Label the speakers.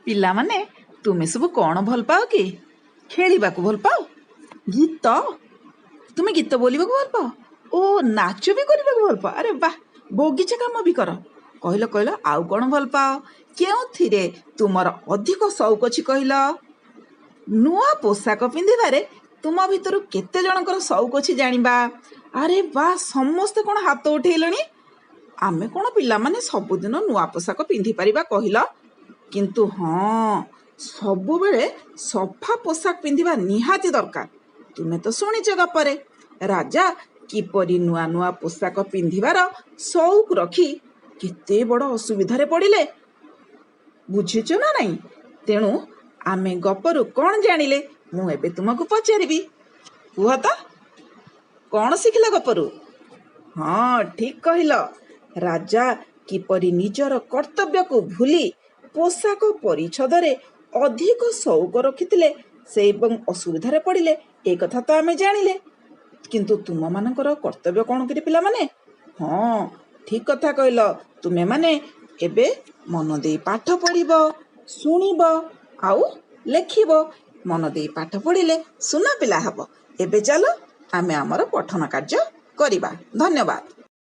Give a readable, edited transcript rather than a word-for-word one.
Speaker 1: ପିଲାମାନେ, ତୁମେ ସବୁ କ'ଣ ଭଲ ପାଅ କି? ଖେଳିବାକୁ ଭଲ ପାଅ? ଗୀତ, ତୁମେ ଗୀତ ବୋଲିବାକୁ ଭଲ ପାଅ? ଓ, ନାଚ ବି କରିବାକୁ ଭଲ ପାଅ? ଆରେ ବାহ! ବଗିଚା କାମ ବି କର। କହିଲ, କହିଲ, ଆଉ କ'ଣ ଭଲ ପାଅ? କେଉଁଥିରେ ତୁମର ଅଧିକ ସଉକ ଅଛି କହିଲ? ନୂଆ ପୋଷାକ ପିନ୍ଧିବାରେ ତୁମ ଭିତରୁ କେତେ ଜଣଙ୍କର ସଉକ ଅଛି ଜାଣିବା। ଆରେ ବାଃ, ସମସ୍ତେ କ'ଣ ହାତ ଉଠେଇଲେଣି। ଆମେ କ'ଣ ପିଲାମାନେ ସବୁଦିନ ନୂଆ ପୋଷାକ ପିନ୍ଧିପାରିବା କହିଲ? କିନ୍ତୁ ହଁ, ସବୁବେଳେ ସଫା ପୋଷାକ ପିନ୍ଧିବା ନିହାତି ଦରକାର। ତୁମେ ତ ଶୁଣିଛ ଗପରେ ରାଜା କିପରି ନୂଆ ନୂଆ ପୋଷାକ ପିନ୍ଧିବାର ସଉକ ରଖି କେତେ ବଡ଼ ଅସୁବିଧାରେ ପଡ଼ିଲେ। ବୁଝିଛ ନା ନାଇଁ? ତେଣୁ ଆମେ ଗପରୁ କ'ଣ ଜାଣିଲେ, ମୁଁ ଏବେ ତୁମକୁ ପଚାରିବି। କୁହ ତ, କ'ଣ ଶିଖିଲ ଗପରୁ? ହଁ, ଠିକ କହିଲ। ରାଜା କିପରି ନିଜର କର୍ତ୍ତବ୍ୟକୁ ଭୁଲି ପୋଷାକ ପରିଚ୍ଛଦରେ ଅଧିକ ସଉକ ରଖିଥିଲେ ସେ ଏବଂ ଅସୁବିଧାରେ ପଡ଼ିଲେ, ଏ କଥା ତ ଆମେ ଜାଣିଲେ। କିନ୍ତୁ ତୁମମାନଙ୍କର କର୍ତ୍ତବ୍ୟ କ'ଣ କିରେ ପିଲାମାନେ? ହଁ, ଠିକ କଥା କହିଲ। ତୁମେମାନେ ଏବେ ମନ ଦେଇ ପାଠ ପଢ଼ିବ, ଶୁଣିବ ଆଉ ଲେଖିବ। ମନ ଦେଇ ପାଠ ପଢ଼ିଲେ ସୁନା ପିଲା ହବ। ଏବେ ଚାଲ, ଆମେ ଆମର ପଠନ କାର୍ଯ୍ୟ କରିବା। ଧନ୍ୟବାଦ।